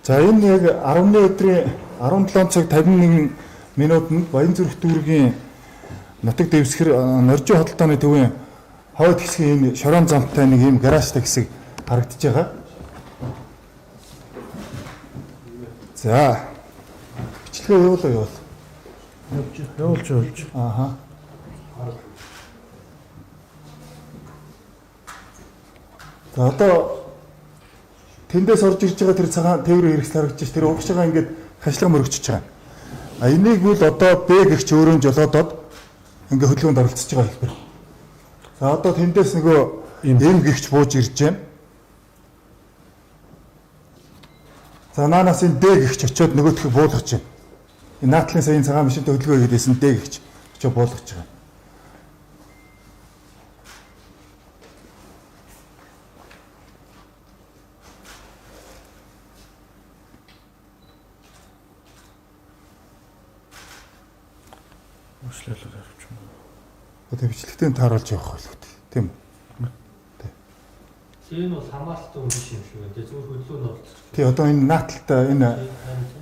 За энэ яг 11 өдрийн 17 цаг 51 минутанд Баянзүрх дүүргийн нутаг дэвсгэр Норжин худалдааны төвийн хойд хэсгийн энэ шорон замтай нэг ийм гаражтай хэсэг харагдаж байгаа. За бичлэгээ явуулаа явуул. Явж явуулж явуулж. Ааха. За одоо тэндээс орж ирж байгаа тэр цагаан тээврийн хэрэгсэл харагдаж ш. Тэр урагшаага ингээд хашлага мөрөгчөж байгаа. А энийг бол одоо Б гэгч өөрөө жолоодод ингээ хөдөлгөөнд оролцож байгаа хэлбэр. За одоо тэндээс нөгөө М гэгч бууж ирж байна. За наанаас энэ Д гэгч очиод нөгөөдхийг буулгаж байна. Энэ наадлын саяын цагаан машинтай хөдөлгөөн хийгээд байсан Д гэгч очиод буулгаж байгаа. Уушлал явж. Одоо бичлэгтээ тааруулж явах байлгүй тийм үү? Энэ бол хамааралтай үн биш юм шиг байна. Тэгээ зүгээр хөдөлгөөн оролцож. Тий одоо энэ нааталтай энэ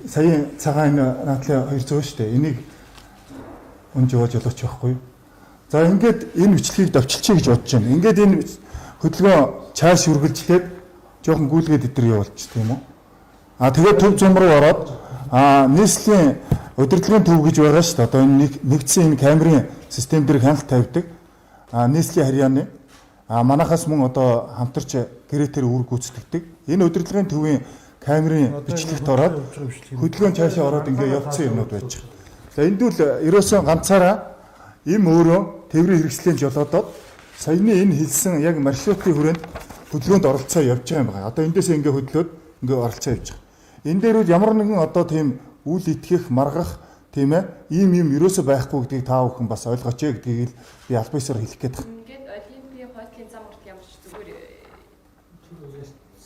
саяын цагаан энэ наадлын 200 шүү дээ. Энийг унж яваад жолооч явахгүй юу? За ингээд энэ бичлэгийг давчилчих гэж бодож байна. Ингээд энэ хөдөлгөөн чааш үргэлжлээд жоохон гүйлгээд өдр явуулчих тийм үү? А тэгээд төв зам руу ороод нийслэлийн удирдлагын төв гэж байгаа шүү дээ. Одоо энэ нэгдсэн энэ камерын систем дээр хяналт тавьдаг. Нийслэлийн харьяаны манахаас мөн одоо хамтарч гэрэтэр үүрэг гүйцэтгэдэг. Энэ удирдлагын төвийн камерын бичлэгт ороод хөдөлгөөн цаашаа ороод ингээ явцсан юмнууд байж байгаа. За энд үл ерөөсөн ганцаараа им өөрөө тээврийн хэрэгслийн жолоодод саяны энэ хэлсэн яг маршрутын хүрээнд хөдөлгөөнд оролцоо явж байгаа юм байна. Одоо эндээсээ ингээ хөдлөөд ингээ оролцоо явж байгаа. Энэ дээр үл ямар нэгэн одоо тийм үл итгэх, маргах тийм ийм юм ерөөсөө байхгүй гэдгийг та бүхэн бас ойлгооч ээ гэдгийг л би аль биесээр хэлэх гээд байна. Ингээд Олимпийн хойтлын зам хүртэл ямар ч зүгээр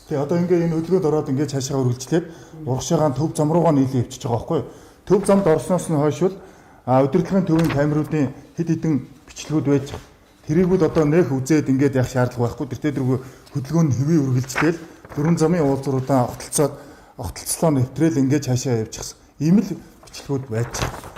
Тий одоо ингээ энэ хөдөлгөөнд ороод ингээ цаашаа үргэлжлээд урагшаагаан төв зам руугаа нийлээ явчихж байгаа байхгүй юу? Төв замд орсноос нь хойш бол удирдлагын төвийн камеруудын хэд хэдэн бичлэгүүд байж байгаа. Тэрийг бол одоо нэх үзээд ингээд явах шаардлага байхгүй. Тэр тэргүй хөдөлгөөн нь хэвээ үргэлжлээл дөрвөн замын уулзруудаа огтлцоод огтлцлоо нэвтрээл ингээд цаашаа явчихсан. Ийм л бичлэгүүд байж байгаа.